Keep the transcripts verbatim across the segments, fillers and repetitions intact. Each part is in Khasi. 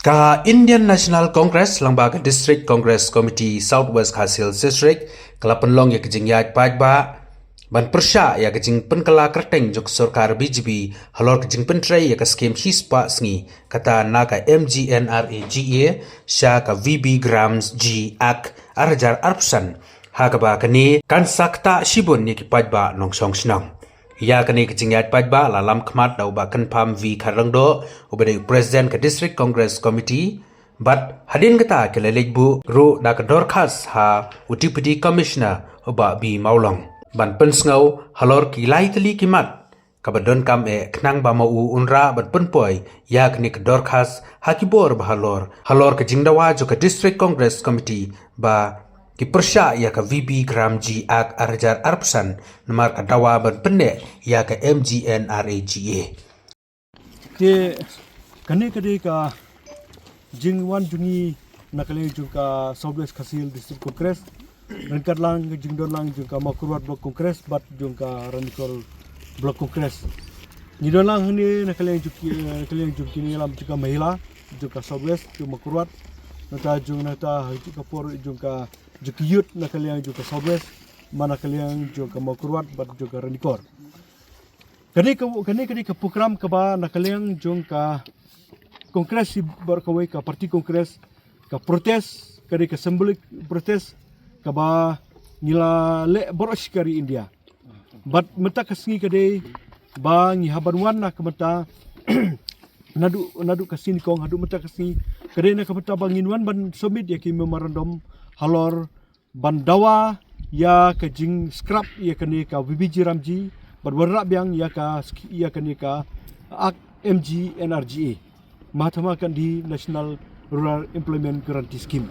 Ka Indian National Congress lyngba ka District Congress Committee South West Khasi Hills District ka la pynlong ïa ka jingïaid paidbah ban pyrshah ïa ka jingpynkylla kyrteng jong ka sorkar B J P halor ka jingpyntrei ïa ka skim shispah sngi kata na ka M G N R A G A sha ka V B Grams G Act ar hajar arphew san, ha kaba kane kan sa ktah shibun ïa ki paidbah nongshong shnong. Ïa kane ka jingïaid paidbah la lam khmat da u Bah Kynpham V Kharlyngdoh, uba dei u President ka District Congress Committee, bad hadien kata ki la leit buh ruh da ka dorkhas ha u Deputy Commissioner u Bah B Mawlong ban pynsngew halor ki lai tylli ki mat kaba donkam eh khnang ba ma u un rah ban pynpoi ïa kane ka dorkhas ha ki bor ba halor, halor ka jingdawa jong ka District Congress Committee ba ki pyrshah ïa ka V B Grams G Act ar hajar arphew san namar ka dawa ban pynneh ïa ka M G N R A G A. Te kane ka dei ka jingwan jong ngi na ka liang jong ka South West Khasi Hills District Congress, ryngkat lang ka jingdon lang jong ka Mawkyrwat Block Congress bad jong ka Ranikor Block Congress. Ngi don lang hangne na ka liang jong ki, na ka liang jong ki nongïalam jong ka mahila jong ka South West, jong Mawkyrwat, nangta jong, nangta ha jong ka por jong ka, jong ki youth na ka liang jong ka South West, man na ka liang jong ka Mawkyrwat bad jong ka Ranikor. Kane ka, kane ka dei ka program kaba na ka liang jong ka Congress hi baroh kawei, ka party Congress, ka protest, ka dei ka symbolic protest kaba ngi la leh baroh shi kali India. Bad mynta ka sngi ka dei ba ngi hap ban wan na ka bynta naduh, naduh ka sngi nyngkong haduh mynta ka sngi ka dei na ka bynta ba ngin wan ban submit ïa ki memorandum halor ban dawa ïa ka jing scrap ïa kane ka V B G Ramji bad wanrah biang ïa ka sk-, ïa kane ka Act M G N R G A, Mahatma Gandhi National Rural Employment Guarantee Scheme.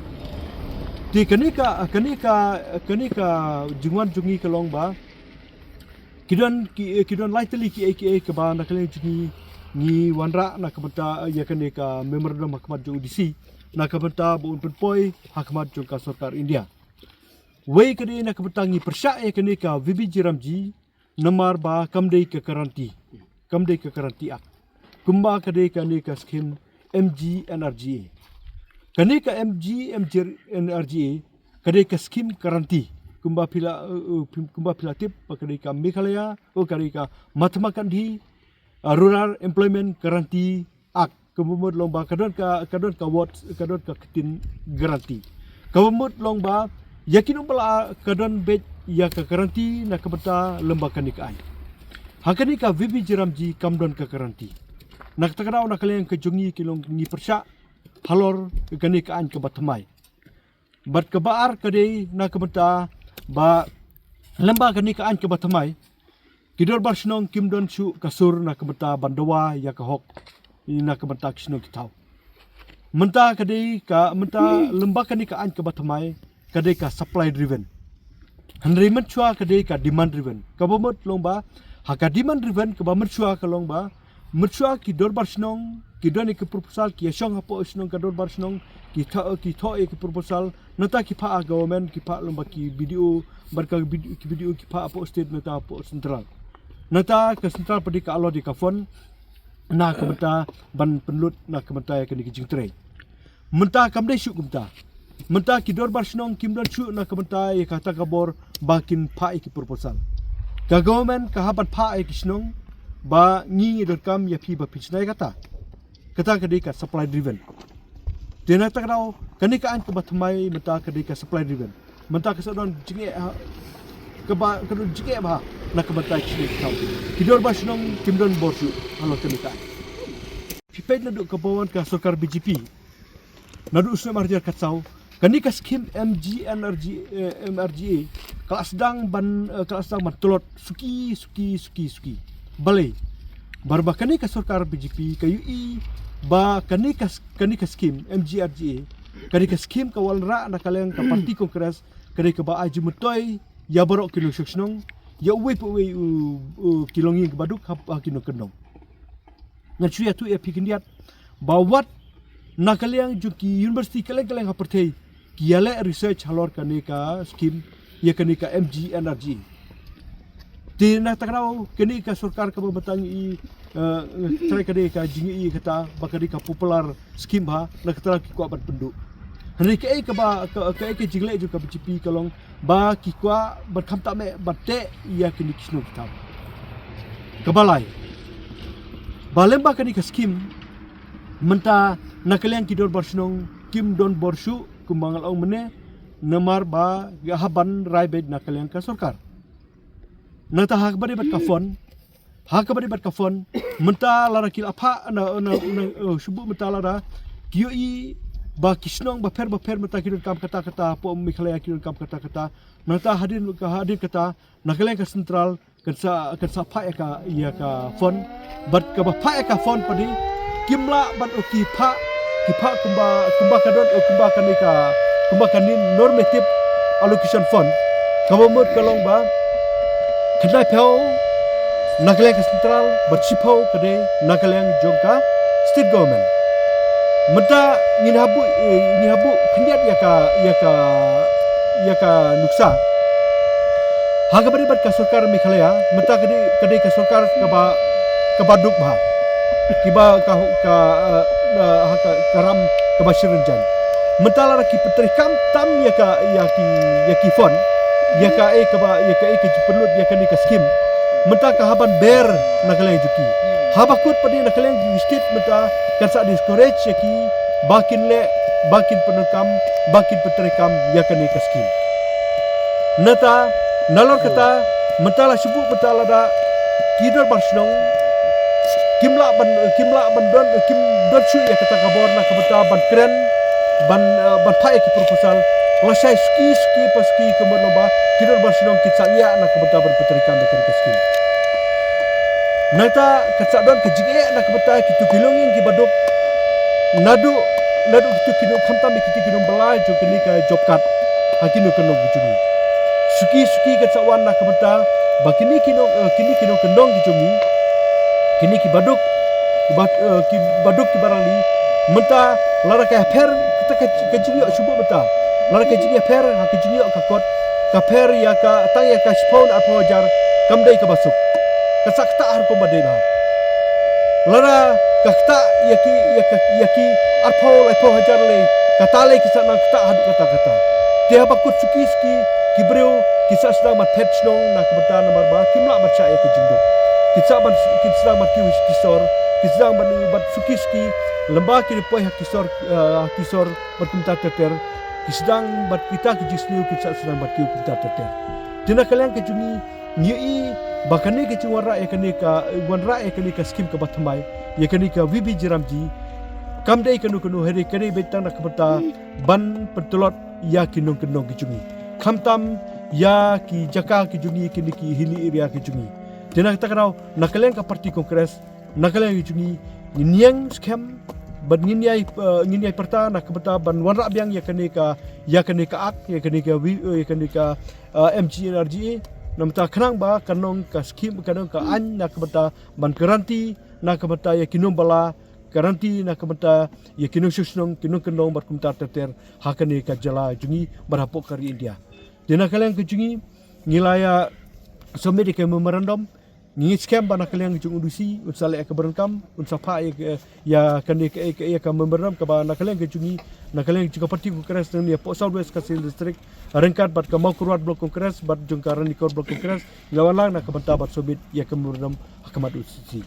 Te kane ka, kane ka, kane ka jingwan jong ngi ka long ba ki don ki, ki don lai tylli ki, ki, kaba na ka liang jong ngi ngi wanrah na ka bynta ïa kane ka memorandum ha khmat jong u D C na ka bynta ba un pynpoi ha khmat jong ka sorkar India. Wei ka dei na ka bynta ngi pyrshah ïa kane ka V B G Ramji namar ba kam dei ka guarantee, kam dei ka guarantee act. Kumba ka dei kane ka skim M G N R G A. Kane ka M G, M G N R G A ka dei ka skim guarantee. Kumba phi la, uh, uh, kumba phi la tip ba ka dei ka Meghalaya, oh, ka dei ka Mahatma Gandhi, uh, Rural Employment Guarantee Act, kaba mut long ba ka don ka, ka don ka word, ka don ka ktien guarantee. Kaba mut long ba ïa ki nongbylla ka don beit ïa ka guarantee na ka bynta lem bad kane ka aiñ. Ha kane ka V B G Ramji kam don ka guarantee. Na kata ka daw na ka liang ka jong ngi ki long ngi pyrshah halor kane ka aiñ kaba thymmai. Bad kaba ar ka dei na ka bynta ba lem bad kane ka aiñ kaba thymmai, ki dorbar shnong kim don shuh ka sur na ka bynta ban dawa ïa ka hok na ka bynta ki shnong ki thaw. Mynta ka dei ka, mynta lem bad kane ka aiñ kaba thymmai ka dei ka supply driven. Hynrei mynshuwa ka dei ka demand driven. Kaba mut long ba ha ka demand driven kaba mynshuwa ka long ba mynshuwa ki dorbar shnong ki don ïa ki proposal, ki ïa shong hapoh shnong ka dorbar shnong, ki thoh, ki thoh ïa ki proposal, nangta ki phah ha government, ki phah lem bad ki B D O, bad ka B D O, ki B D O ki phah hapoh state, nangta hapoh central. Nangta ka central pat ka allot ïa ka fund na ka bynta ban pynlut na ka bynta ïa kane ka jingtrei. Mynta kam dei shuh kumta. Mynta ki dorbar shnong kim don shuh na ka bynta ïa kata ka bor ba kin phah ïa ki proposal. Ka government ka hap ban phah ïa ki shnong ba ngi ngi donkam ïa phi ba phin shna ïa kata. Kata ka dei ka supply driven. Te na kata ka daw kane ka aiñ kaba thymmai mynta ka dei ka supply driven. Mynta ka sa don jingeh ha, kaba, ka don jingeh bha na ka bynta ki shnong ki thaw. Ki dorbar shnong kim don bor shuh halor kane ka aiñ. Phi peit naduh kaba wan ka sorkar B J P, naduh u snem ar hajar khatsaw, kane ka skim M G N R G, eh, M R G A ka la sdang ban, eh, ka la sdang ban tlot suki, suki, suki, suki. Balei? Namar ba kane ka sorkar B J P ka ïohi ba kane ka, kane ka skim M G N R G A ka dei ka skim ka wanrah na ka liang ka party Congress, ka dei kaba ai jingmyntoi ïa baroh ki nongshong shnong, ïa uwei pa uwei u, u, ki longïing kiba duk ha, ha ki nongkyndong. Ngan shu ïathuh ïa phi khyndiat ba wat na ka liang jong ki university kylleng kylleng ha pyrthei ki ïaleh research halor kane ka skim ïa kane ka M G N R G A. Te na kata ka daw kane ka sorkar kaba mynta ngi, eh, trai ka dei ka jingïohi kata ba ka dei ka popular scheme ha, na kata ki kwah ban pynduh. Hynrei kaei kaba, ka, kaei ka jingleh jong ka B J P ka long ba ki kwah ban khamtam eh ban teh ïa kine ki shnong ki thaw. Kaba lai, ba lem ba kane ka scheme mynta na ka liang ki dorbar shnong kim don bor shuh kumba nga la ong mynne, namar ba ha ban rai beit na ka liang ka sorkar. Nangta ha kaba dei bad ka fund, ha kaba dei bad ka fund, mynta lada ki la phah na, na, na, eh, shu bud mynta lada ki ïohi ba ki shnong bapher bapher mynta ki donkam katta katta, hapoh Meghalaya ki donkam katta katta. Nangta hadien ka, hadien kata na ka liang ka central kan sa, kan sa phah ïa ka, ïa ka fund. Bad kaba phah ïa ka fund pat de kim lah ban, oh, ki phah, ki phah kumba, kumba ka don, oh, kumba kane ka, kumba kane normative allocation fund. Kaba mut ka long ba khyndai phew na ka liang ka central bad shiphew ka dei na ka liang jong ka state government. Mynta ngin hap buh, eh, ngin hap buh khyndiat ïa ka, ïa ka, ïa ka nuksa. Ha kaba dei bad ka sorkar Meghalaya, mynta ka dei, ka dei ka sorkar kaba, kaba duk bha. Kiba ka, ka, eh, eh, ha ka, ka ram kaba shi rynjang. Mynta lada ki pyntreikam tam ïa ka, ïa ki, ïa ki fund, ïa kaei kaba, ïa kaei ka jingpynlut ïa kane ka scheme, mynta ka hap ban ber na ka liang jong ki. Haba kut pat de na ka liang jong ki state mynta kan sa discourage ïa ki ba kin leh, ba kin pyndonkam, ba kin pyntreikam ïa kane ka scheme. Nangta nalor kata mynta la shu buh mynta lada ki dorbar shnong kim lah ban, kim lah ban don, kim don shuh ïa kata ka bor na ka bynta ban kren, ban, eh, ban phah ïa ki proposal. Lashai suki suki pa suki ka mut long ba ki dorbar shnong kin sa ngiah na ka bynta ban pyntreikam ïa kane ka scheme. Nangta kan sa don ka jingeh na ka bynta kito ki longïing kiba duk, naduh, naduh kito ki nong, khamtam ïa kito ki nongbylla jong kane ka job card ha ki nongkyndong ki jong ngi. Suki suki kan sa wan na ka bynta ba kine ki nong, eh, kine ki nongkyndong ki jong ngi, kine kiba duk, kiba, eh, kiba duk kiba rangli, mynta lada ka ïapher kata ka, ka jingïoh, shu buh mynta, lada ka jingïapher ha ka jingïoh ka kot ka pher ïa ka, tang ïa ka shiphew ne arphew hajar, kam dei kaba suk. Ka sa ktah ha rukom ba dei bha. Lada ka ktah ïa ki, ïa ka, ïa ki arphew laiphew hajar lei, kata lei ki sa nang ktah haduh katta katta. Te haba kut suki suki ki briew ki sa sdang ban phet shnong na ka bynta namar ba kim lah ban shah ïa ka jingduk. Ki sa ban, ki sdang ban kiew sha ki sor, ki sdang ban, ban suki suki, lymba ki poi ha ki sor, eh, ha ki sor bad kumta ter ter. Ki sdang bad kita ki jingsniew ki sa sdang bad kiew kumta ter ter. Te na ka liang ka jong ngi, ngi ïohi ba kane ka jingwanrah ïa kane ka, wanrah ïa kane ka scheme kaba thymmai, ïa kane ka V B G RAM G, kam dei kano kano, hynrei ka dei beit tang na ka bynta ban pyntlot ïa ki nongkyndong ki jong ngi, khamtam ïa ki jaka ki jong ngi, kine ki hilly area ki jong ngi. Te na kata ka daw na ka liang ka party Congress, na ka liang ka jong ngi, ngin ïeng skhem bad ngin ïai, eh, ngin ïai pyrta na ka bynta ban wanrah biang ïa kane ka, ïa kane ka act, ïa kane ka wi-, eh, ïa kane ka, eh, M G N R G A. Namar khnang ba kan long ka scheme, kan long ka aiñ na ka bynta ban guarantee na ka bynta ïa ki nongbylla, guarantee na ka bynta ïa ki nongshong shnong, ki nongkyndong bad kumta ter ter ha kane ka jylla jong ngi bad hapoh ka ri India. Te na ka liang ka jong ngi, ngi la ïa submit ïa ka memorandum. Ngi ngeit skhem ba na ka liang jong u D C un sa leh ka bynriew kam, un sa phah ïa ka, ïa kane ka, ïa ka, ïa ka memorandum kaba na ka liang ka jong ngi, na ka liang jong ka party Congress na ïa poh South West Khasi Hills District, ryngkat bad ka Mawkyrwat Block Congress bad jong ka Ranikor Block Congress, ngi la wan lang na ka bynta ban submit ïa ka memorandum ha khmat u D C.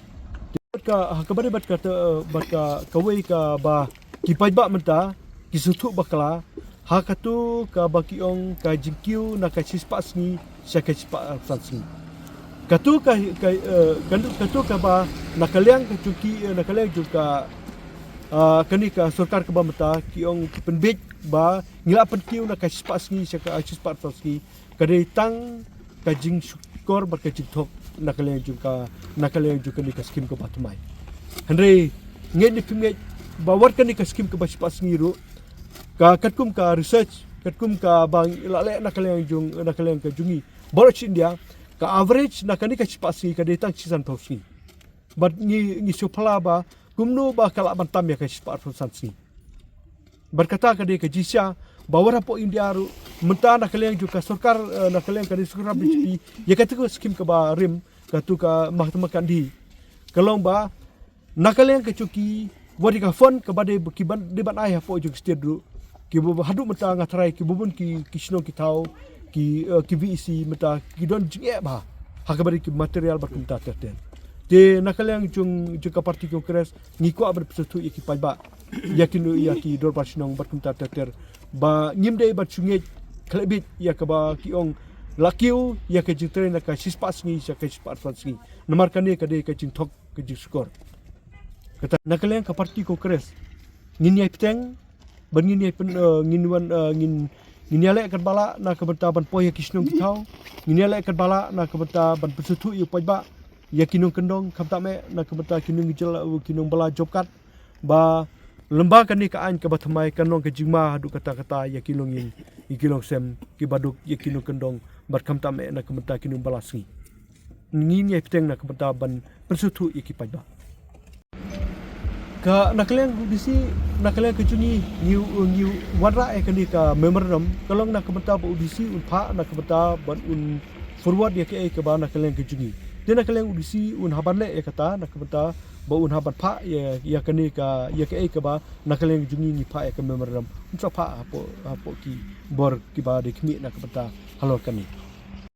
Bad ka, ha kaba dei bad ka, bad ka, kawei kaba ki paidbah mynta ki sngewthuh bakla ha katu kaba ki ong ka jingkiew na ka shispah sngi sha ka shispah arphew san sngi. Katu ka, ka, eh, katu, katu kaba na ka liang ka jong ki, eh, na ka liang jong ka, ah, kane ka sorkar kaba mynta ki ong ki pynbeit ba ngi la pynkiew na ka shispah sngi sha ka, ah, shispah arphew san sngi. Ka dei tang ka jingshukor bad ka jingthok na ka liang jong ka, na ka liang jong kane ka scheme kaba thymmai. Hynrei ngeit ne phim ngeit ba wat kane ka scheme kaba shispah sngi ruh, ka katkum ka research, katkum kaba la leh na ka liang jong, na ka liang ka jong ngi baroh shi India, ka average na kane ka shispah sngi ka dei tang shispah arphew sngi. Bad ngi, ngi sngewphylla ba kumno ba ka lah ban tam ïa ka shispah arphew san sngi. Bad kata ka dei ka jingshisha ba wat hapoh India ruh mynta na ka liang jong ka sorkar, eh, na ka liang ka sorkar B J P, ïa katu ka scheme kaba rim, katu ka Mahatma Gandhi, Ka long ba na ka liang ka jong ki, wat ïa ka fund kaba dei ki ban, dei ban ai hapoh jong ka state ruh, kiba haduh mynta nga tharai kiba bun ki, ki shnong ki thaw, ki, eh, ki V E C mynta ki don jingeh bha ha kaba dei ki material bad kumta ter ter. Te na ka liang jong, jong ka party Congress ngi kwah ban pynsngewthuh ïa ki paidbah, ïa ki, ïa ki dorbar shnong bad kumta ter ter, ba ngim dei ban shu ngeit khlem bit ïa kaba ki ong la kiew ïa ka jingtrei na ka shispah sngi sha ka shispah arphew sngi. Namar kane ka dei ka jingthok ka jingshukor. Kata na ka liang ka party Congress ngin ïai bteng, ban ngin ïai pyn, eh, ngin wan, eh, ngin, ngin ïaleh katba lah na ka bynta ban poi ïa ki shnong ki thaw, ngin ïaleh katba lah na ka bynta ban pynsngewthuh ïa u paidbah, ïa ki nongkyndong, khamtam eh na ka bynta ki nongïalam, ki nongbylla job card, ba lyngba kane ka aiñ kaba thymmai kan long ka jingma haduh katta katta ïa ki longïing, ïa ki longsem, kiba duk ïa ki nongkyndong, bad khamtam eh na ka bynta ki nongbylla sngi. Ngin ïai bteng na ka bynta ban pynsngewthuh ïa ki paidbah. Ka na ka liang U D C, na ka liang ka jong ngi, ngi, ngi wanrah ïa kane ka memorandum, ka long na ka bynta ba U D C un phah na ka bynta ban un forward ïa kaei kaba na ka liang ka jong ngi. Te na ka liang U D C un hap ban leh ïa kata na ka bynta ba un hap ban phah ïa, ïa kane ka, ïa kaei kaba na ka liang ka jong ngi ngi phah ïa ka memorandum. Un sa phah hapoh, hapoh ki bor kiba dei khmih na ka bynta halor kane.